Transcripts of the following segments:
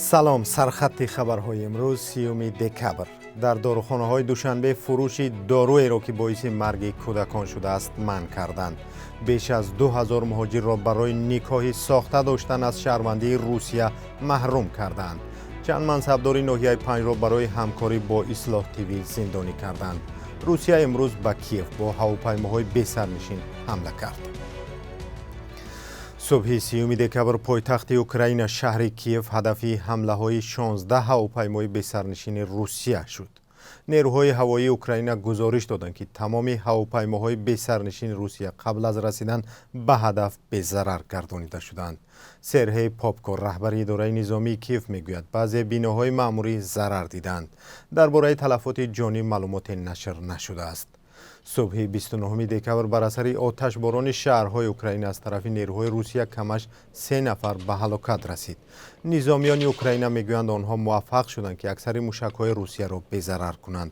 Салом, сархатти хабарҳои имрӯз, 30 декабр. Дар дорухонаҳои Душанбе фурӯши доруеро, ки боиси марги кӯдакон шудааст, манъ карданд. Беш аз 2000 муҳоҷирро барои никоҳи сохта доштан аз шаҳрвандии Русия маҳрум карданд. Чанд мансабдори ноҳияи Панҷро барои ҳамкорӣ бо Ислоҳ ТВ зиндонӣ карданд. Русия имрӯз ба Киев бо ҳавопаймоҳои бесарнишин ҳамла кард. Субҳи 30 декабр пойтахти Украина, шаҳри Киев, ҳадафи ҳамлаҳои 16 ҳавопаймои бесарнишини Русия шуд. Нерӯҳои ҳавоии Украина гузориш доданд, ки тамоми ҳавопаймоҳои бесарнишини Русия қабл аз расидан ба ҳадаф безарар гардонида шуданд. Сергей Попко, раҳбари идораи низомии Киев, мегӯяд, баъзе биноҳои маъмурӣ зарар диданд. Дар бораи талафоти ҷонӣ маълумоте нашр нашудааст. Субҳи 29 декабр бар асари оташборони шаҳрҳои Украина аз тарафи нерӯҳои Русия камаш се нафар ба ҳалокат расид. Низомиёни Украина мегӯянд, онҳо муваффақ шуданд, ки аксари мушакҳои Русияро безарар кунанд.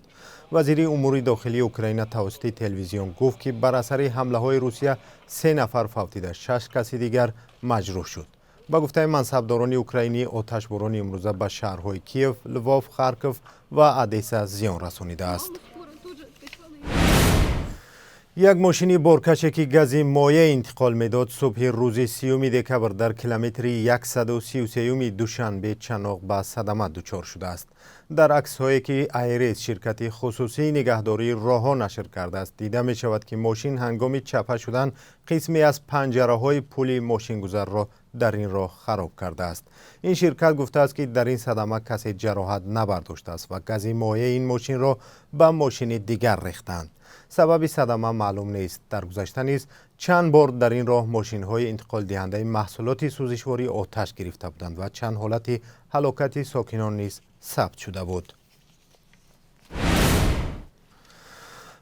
Вазири умури дохилии Украина тавассути телевизион гуфт, ки бар асари ҳамлаҳои Русия се нафар фавтида, шаш каси дигар маҷрӯҳ шуд. Ба гуфтаи мансабдорони украинӣ, оташборони имрӯза ба шаҳрҳои Киев, Лвов, Харков ва Одесса зиён расонидааст. Як мошини боркаше, ки гази моеъ интиқол медод, субҳи рӯзи 30 декабр дар километри 133-юми Душанбе Чаноқ ба садама дучор шудааст. Дар аксҳое, ки Айрес, ширкати хусусии нигаҳдории роҳҳо, нашр кардааст, дида мешавад, ки мошин ҳангоми чапа шудан қисме аз панҷараҳои пули мошингузарро дар ин роҳ хароб кардааст. Ин ширкат гуфтааст, ки дар ин садама касе ҷароҳат набардоштааст ва гази моеъи ин мошинро ба мошини дигар рехтанд. Сабаби садама маълум нест. Дар гузашта низ чанд бор дар ин роҳ мошинҳои интиқолдиҳандаи маҳсулоти сӯзишворӣ оташ гирифта буданд ва чанд ҳолати ҳалокати сокинон низ сабт шуда буд.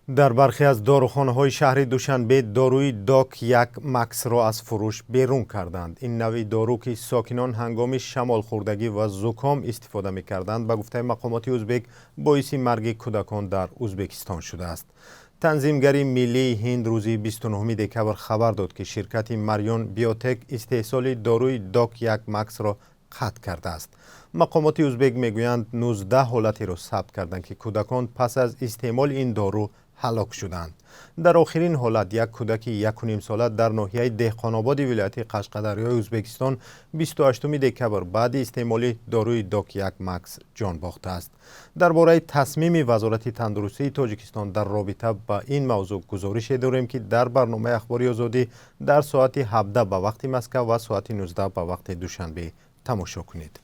Дар бархе аз дорухонаҳои шаҳри Душанбе доруи Док як Максро аз фурӯш берун карданд. Ин навъи дору, ки сокинон ҳангоми шамолхӯрдагӣ ва зуком истифода мекарданд, ба гуфтаи мақомоти узбек, боиси марги кӯдакон дар Узбекистон шудааст. Танзимгари миллии Ҳинд рӯзи 29 декабр хабар дод, ки ширкати Марион Биотек истеҳсоли доруи Док як Максро қатъ кардааст. Мақомоти узбек мегӯянд, 19 ҳолатеро сабт карданд, ки кӯдакон пас аз истеъмоли ин дору ҳалок шуданд. Дар охирин ҳолат як кӯдаки 1,5 сола дар ноҳияи Деҳқонободи вилояти Қашқадарёи Узбекистон 28 декабр баъди истеъмоли доруи Док як Макс ҷон бохтааст. Дар бораи тасмими Вазорати тандурустии Тоҷикистон дар робита ба ин мавзӯъ гузорише дорем, ки дар барномаи Ахбори Озодӣ дар соати 17 ба вақти Москав ва соати 19 ба вақти Душанбе тамошо кунед.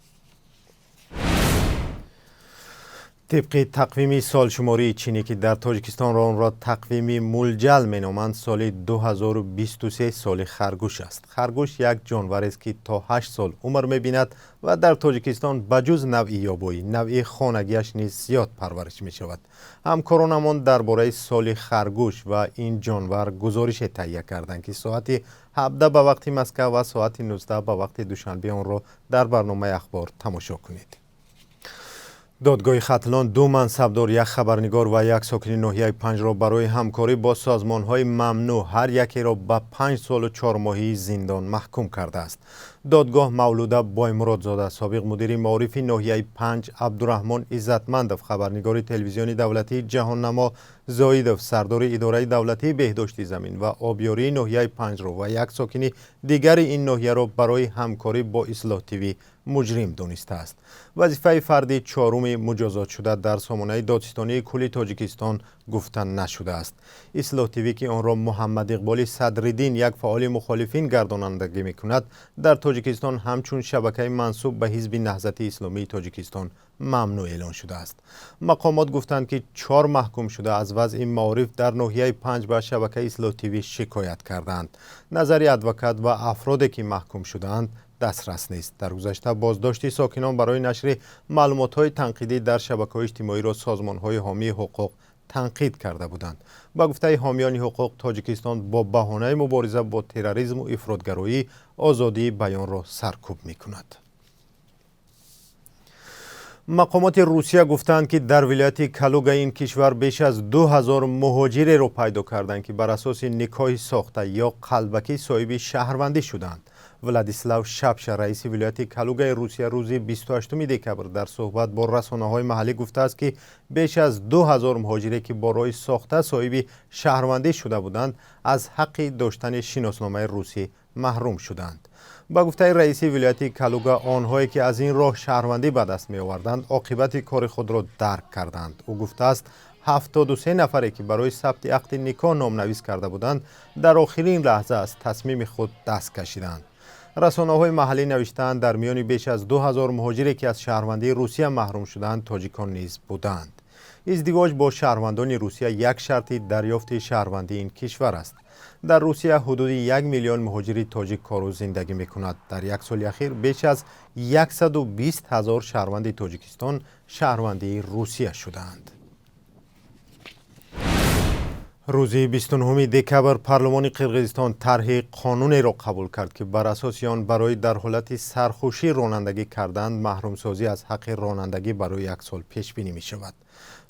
Тибқи тақвими солшумории чинӣ, ки дар Тоҷикистон онро тақвими мулҷал меноманд, соли 2023 соли харгӯш аст. Харгӯш як ҷонварест, ки то 8 сол умр мебинад ва дар Тоҷикистон ба ҷуз навъи ёбоӣ, навъи хонагиаш низ зиёд парвариш мешавад. Ҳамкоронамон дар бораи соли харгӯш ва ин ҷонвар гузорише таҳия карданд, ки соати 17 ба вақти Москав ва соати 19 ба вақти Душанбе онро дар барномаи Ахбор тамошо кунед. Додгоҳи Хатлон ду мансабдор, як хабарнигор ва як сокини ноҳияи Панҷро барои ҳамкорӣ бо созмонҳои мамнӯъ ҳар якеро ба 5 солу 4 моҳии зиндон маҳкум кардааст. Додгоҳ Мавлуда Боймуродзода, собиқ мудири маорифи ноҳияи Панҷ, Абдураҳмон Иззатмандов, хабарнигори телевизиони давлатии Ҷаҳоннамо, Зоидов, сардори идораи давлатии беҳдошти замин ва обёрии ноҳияи Панҷро ва як сокини дигари ин ноҳияро барои ҳамкорӣ бо Ислоҳ ТВ муҷрим донистааст. Вазифаи фарди чоруми муҷозотшуда дар сомонаи Додситонии кулли Тоҷикистон гуфта нашудааст. Ислоҳ ТВ, ки онро Муҳаммад Иқболи Садриддин, як фаъоли мухолифин, гардонандагӣ мекунад, дар Тоҷикистон ҳамчун шабакаи мансуб ба ҳизби Наҳзати Исломии Тоҷикистон мамнӯъ эълон шудааст. Мақомот гуфтанд, ки чор маҳкумшуда аз вазъи маориф дар ноҳияи Панҷ ба шабакаи Ислоҳ ТВ шикоят кардаанд. Назари адвокат ва афроде, ки маҳкум шудаанд, дастрас нест. Дар гузашта боздошти сокинон барои нашри маълумотҳои танқидӣ дар шабакаҳои иҷтимоиро созмонҳои ҳомии ҳуқуқ танқид карда буданд. Ба гуфтаи ҳомиёни ҳуқуқ, Тоҷикистон бо баҳонаи мубориза бо терроризму ифротгароӣ озодии баёнро саркӯб мекунад. Мақомоти Русия гуфтаанд, ки дар вилояти Калугаи ин кишвар беш аз 2000 муҳоҷиреро пайдо карданд, ки бар асоси никоҳи сохта ё қалбакӣ соҳиби шаҳрвандӣ шуданд. Владислав Шапша, раиси вилояти Калугаи Русия, рӯзи 28 декабр дар суҳбат бо расонаҳои маҳаллӣ гуфтааст, ки беш аз 2000 муҳоҷире, ки бо роҳи сохта соҳиби шаҳрвандӣ шуда буданд, аз ҳаққи доштани шиносномаи русӣ маҳрум шуданд. Ба гуфтаи раиси вилояти Калуга, онҳое ки аз ин роҳ шаҳрвандӣ ба даст меоварданд, оқибати кори худро дарк карданд. Ӯ гуфтааст, 73 нафаре, ки барои сабти ақди никоҳ номнавис карда буданд, дар охирин лаҳза аз тасмими худ даст кашиданд. Расонаҳои маҳаллӣ навиштаанд, дар миёни беш аз 2000 муҳоҷире, ки аз шаҳрвандии Русия маҳрум шуданд, тоҷикон низ буданд. Издивоҷ бо шаҳрвандони Русия як шарти дарёфти шаҳрвандии ин кишвар аст. Дар Русия ҳудуди 1 миллион муҳоҷири тоҷик кору зиндагӣ мекунад. Дар як соли ахир беш аз 120 ҳазор шаҳрванди Тоҷикистон шаҳрвандии Русия шудаанд. Рӯзи 29 декабр парлумони Қирғизистон тарҳи қонунеро қабул кард, ки бар асоси он барои дар ҳолати сархӯшӣ ронандагӣ кардан маҳрумсозӣ аз ҳаққи ронандагӣ барои як сол пешбинӣ мешавад.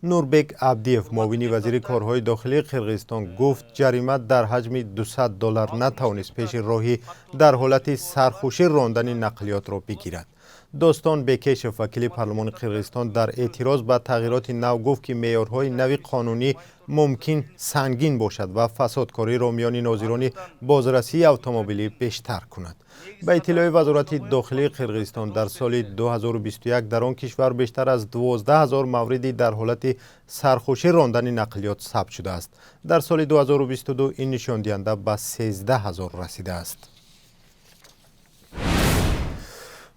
Нурбек Абдиев, муовини вазири корҳои дохилии Қирғизистон, гуфт, ҷарима дар ҳаҷми 200 доллар натавонист пеши роҳи дар ҳолати сархӯшӣ рондани нақлиётро бигирад. Достон Бекешев, вакили парлумони Қирғизистон, дар эътироз ба тағйироти нав гуфт, ки меъёрҳои нави қонунӣ мумкин сангин бошад ва фасодкориро миёни нозирони бозрасии автомобилӣ бештар кунад. Ба иттилои Вазорати дохилии Қирғизистон, дар соли 2021 дар он кишвар бештар аз 12 ҳазор мавриди дар ҳолати сархӯшӣ рондани нақлиёт сабт шудааст. Дар соли 2022 ин нишондиҳанда ба 13 ҳазор расидааст.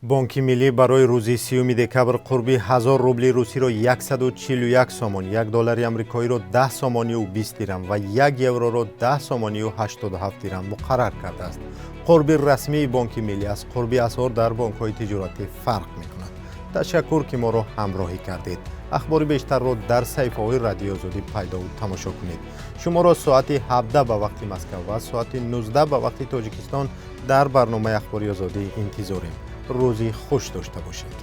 Бонки миллӣ барои рӯзи 30 декабр қурби 1000 рубли русиро 141 сомонӣ, 1 доллари амрикоиро 10 сомонию 20 дирам ва 1 евроро 10 сомонию 87 дирам муқаррар кардааст. Қурби расмии Бонки миллӣ аз қурби асъор дар бонкҳои тиҷоратӣ фарқ мекунад. Ташаккур, ки моро ҳамроҳӣ кардед. Ахбори бештарро дар саҳифаҳои Радиои Озодӣ пайдову тамошо кунед. Шуморо соати 17 ба вақти Москав ва соати 19 ба вақти Тоҷикистон дар барномаи Ахбори Озодӣ интизорем. Рӯзи хуш дошта бошед.